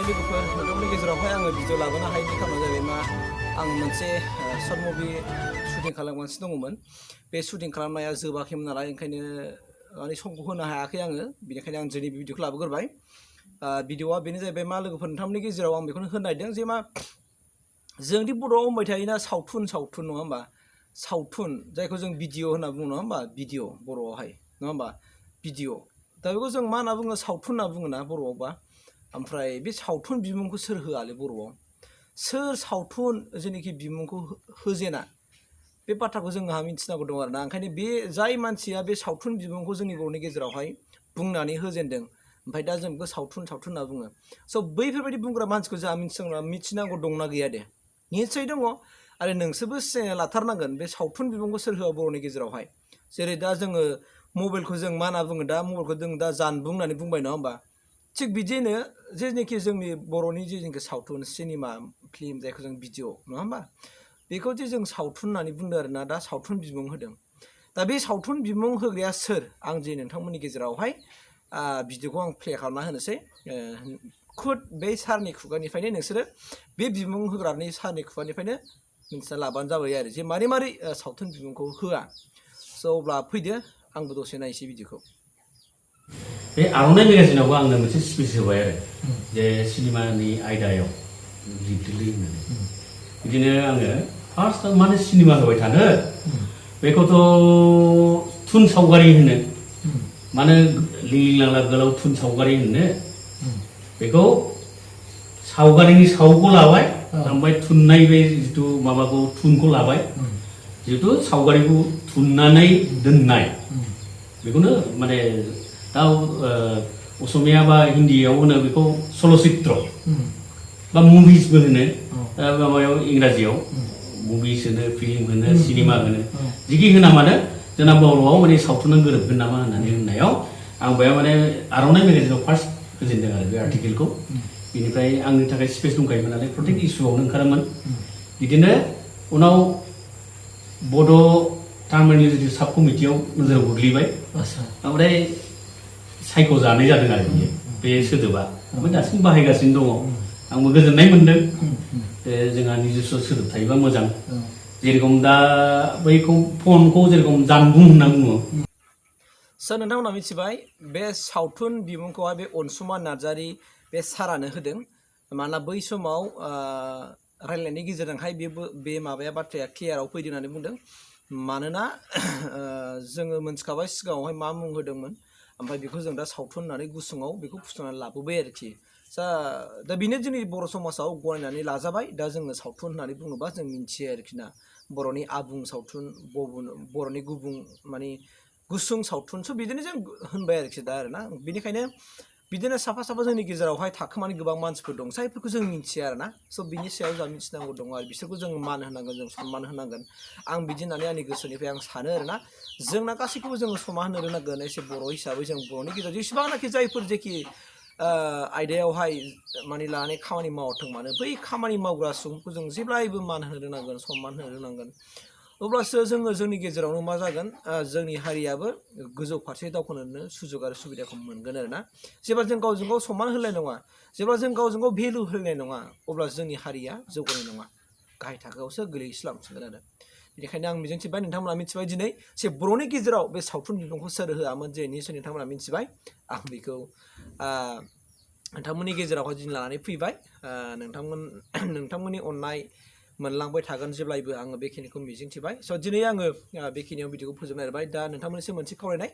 लोगोफोर नोंथांमोननि गेजेरावहाय आङो भिडिअ लाबोनो हायैनि खारना जाबाय मा आं मोनसे शर्ट मुभि शुटिं खालामगासिनो दङमोन बे शुटिं खालामनाया जोबाखैमोन नालाय ओंखायनो माने समखौ होनो हायाखै आङो बेनिखायनो आं दिनै भिडिअखौ लाबोग्रोबाय भिडिअआ बेनो जाहैबाय मा लोगोफोर नोंथांमोननि गेजेराव आं बेखौनो होनो नागिरदों जे मा जोंदि बर'आव होनबाय थायोना सावथुन नङा होमबा सावथुन जायखौ जों भिडिअ होनना बुङो नङा होमबा भिडिअ बर'आवहाय नङा होमबा भिडिअ दा बेखौ जों मा होनना बुङो सावथुन होनना बुङो ना बर'आवबा ओमफ्राय बे सावथुन बिमुंखौ सोर होआलै बर'आव सोर सावथुन जेनेखि बिमुंखौ होजेना बे बाथ्राखौ जोंहा मिथिनांगौ दं आरोना ओंखायनो बे जाय मानसिया बे सावथुन बिमुंखौ जोंनि बर'नि गेजेरावहाय बुंनानै होजेनदों ओमफ्राय दा जों बेखौ सावथुन होनना बुङो स' बैफोरबायदि बुंग्रा मानसिखौ जोंहा मिथिनांगौ दंना गैया दे निस्सय दङ आरो नोंसोरबो सिनायना लाथारनांगोन बे सावथुन बिमुंखौ सोर होआ बर'नि गेजेरावहाय जेरै दा जोङो मबाइलखौ जों मा होनना बुङो दा मबाइलखौ जों दा जानबुं होननानै बुंबाय नङा होमबा थिग बिदिनो जेनाखि जोंनि बर'नि जेनाखि सावथुन सिनेमा फिल्म जायखौ जों भिडिअ नङा होमबा बेखौ जे जों सावथुन होननानै बुंदों आरोना दा सावथुन बिमुं होदों दा बे सावथुन बिमुं होग्राया सोर आं जे नोंथांमोननि गेजेरावहाय भिडिअखौ आं प्ले खालामना होनोसै खुद बे सारनि खुगानिफ्रायनो नोंसोरो बे बिमुं होग्रानि सारनि खुगानिफ्रायनो मिन्थिना लाबानो जाबाय आरो जे मारै सावथुन बिमुंखौ होआ स' अब्ला फैदो आंबो दसे नायसै भिडिअखौ बे आर'नाइ मेगाजिनावबो आंनो मोनसे स्पिच होबाय आरो जे सिनेमानि आयदायाव लिरदोलै होननानै बिदिनो आङो फार्स्टआव मानो सिनेमा होबाय थानो बेखौथ' थुन सावगारि होनो मानो लिंलांला गोलाव थुन सावगारि होनो बेखौ सावगारिनि सावखौ लाबाय ओमफ्राय थुननाय बे जिथु माबाखौ थुनखौ लाबाय जिहेतु सावगारिखौ थुननानै दोननाय बेखौनो माने दा असमिया बा हिन्दीयाव होनो बेखौ चलचित्र बा मुभिसबो होनो माबायाव इंराजियाव मुभिस होनो फिल्म होनो सिनेमा होनो जिखि होना मानो जोंना बर'आव माने सावथुना गोरोबगोन नामा होननानै होननायाव आं बेयाव माने आर'नाइ मेगाजिनाव फार्स्ट होजेनदों आरो बे आर्टिकेलखौ बिनिफ्राय आंनि थाखाय स्पेस दंखायोमोन नालाय प्रत्येक इस्युआवनो ओंखारोमोन बिदिनो उनाव बड' टार्मिनेल जितु साब कमिटियाव नोजोराव गोग्लैबाय ओमफ्राय सायख'जानाय जादों आरो बे सोदोबा ओमफ्राय दासिम बाहायगासिनो दङ आंबो गोजोननाय मोन्दों जोंहा निजस्व सोदोब थायोबा मोजां जेरखम दा बैखौ फनखौ जेरखम जानबुं होनना बुङो सार नोंथांमोना मिथिबाय बे सावथुन बिमुंखौहाय बे अनसुमा नार्जारि बे सारानो होदों मानोना बै समाव रायलायनायनि गेजेरजोंहाय बे माबाया बाथ्राया क्लियाराव फैदों होननानै बुंदों मानोना जोङो मोनथिखाबाय सिगाङावहाय मा मुं होदोंमोन ओमफ्राय बेखौ जों दा सावथुन होननानै गुसुङाव बेखौ फुसंनानै लाबोबाय आरोखि दा बेनो जोंनि बर' समाजाव गनायनानै लाजाबाय दा जोङो सावथुन होननानै बुङोबा जों मिन्थियो आरोखि ना बर'नि आबुं सावथुन बर'नि गुबुं माने गुसुं सावथुन स' बिदिनो जों होनबाय आरोखि दा आरोना बेनिखायनो बिदिनो साफा जोंनि गेजेरावहाय थाखोमानि गोबां मानसिफोर दं जायफोरखौ जों मिन्थिया आरोना स' बिनि सायाव जोंहा मिथिनांगौ दङ आरो बिसोरखौ जों मान होनांगोन जों सनमान होनांगोन आं बिदि होननानै आंनि गोसोनिफ्राय आं सानो आरोना जोंना गासैखौबो जोङो समान होनो रोंनांगोन एसे बर' हिसाबै जों बर'नि गेजेराव जेसेबांनाखि जायफोर जेखि आयदायावहाय माने लानानै खामानि मावथों मानो बै खामानि मावग्रा सुबुंखौ जों जेब्लायबो मान होनो रोंनांगोन सनमान होनो रोंनांगोन अब्लासो जोङो जोंनि गेजेरावनो मा जागोन जोंनि हारियाबो गोजौ फारसे दावखोनो सुजुग आरो सुबिदाखौ मोनगोन आरोना जेब्ला जों गावजों गाव सनमान होलाय नङा जेब्ला जों गावजों गाव भेलु होलायनाय नङा अब्ला जोंनि हारिया जौगानाय नङा गाहाय थाखोआवसो गोलैस्लामसिगोन आरो बेनिखायनो आं मिजिंथिबाय नोंथांमोना मिथिबाय दिनै जे बर'नि गेजेराव बे सावथुन बिमुंखौ सोर होआमोन जे निसय नोंथांमोना मिथिबाय आं बेखौ नोंथांमोननि गेजेरावहाय दिनै लानानै फैबाय नोंथांमोननि अननाय मोनलांबाय थागोन जेब्लायबो आङो बेखिनिखौ मिजिंथिबाय स' दिनै आङो बेखिनियाव भिडिअखौ फोजोबनो नागिरबाय दा नोंथांमोननिसिम मोनसे खावलायनाय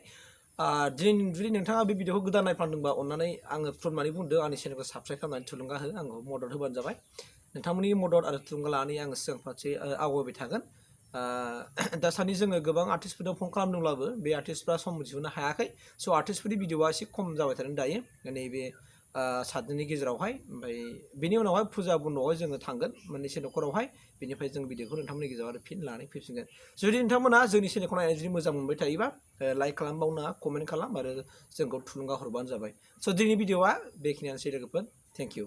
दिनै जुदि नोंथाङा बे भिडिअखौ गोदान नायफ्लांदोंबा अननानै आङो खुलुमनानै बुंदो आंनि चेनेलखौ साबस्क्राइब खालामनानै थुलुंगा हो आंखौ मदद होबानो जाबाय नोंथांमोननि मदद आरो थुलुंगा लानानै आङो सिगां फारसे आवगायबाय थागोन दासान्दि जोङो गोबां आर्टिस्टफोरजों फन खालामदोंब्लाबो बे आर्टिस्टफ्रा सम दिहुननो हायाखै स' आर्टिस्टफोरनि भिडिअआ एसे खम जाबाय थादों दायो नैबे सातदिननि गेजेरावहाय ओमफ्राय बेनि उनावहाय फुजा बन्द'आवहाय जोङो थांगोन मोननैसो न'खरावहाय बेनिफ्राय जों भिडिअखौ नोंथांमोननि गेजेराव आरो फिन लानानै फैफिनगोन जुदि नोंथांमोना जोंनि चेनेलखौ नायनानै जुदि मोजां मोनबाय थायोबा लाइक खालामबावना कमेन्ट खालाम आरो जोंखौ थुलुंगा हरबानो जाबाय स' दिनैनि भिडिअआ बेखिनियानोसै लोगोफोर थेंक इउ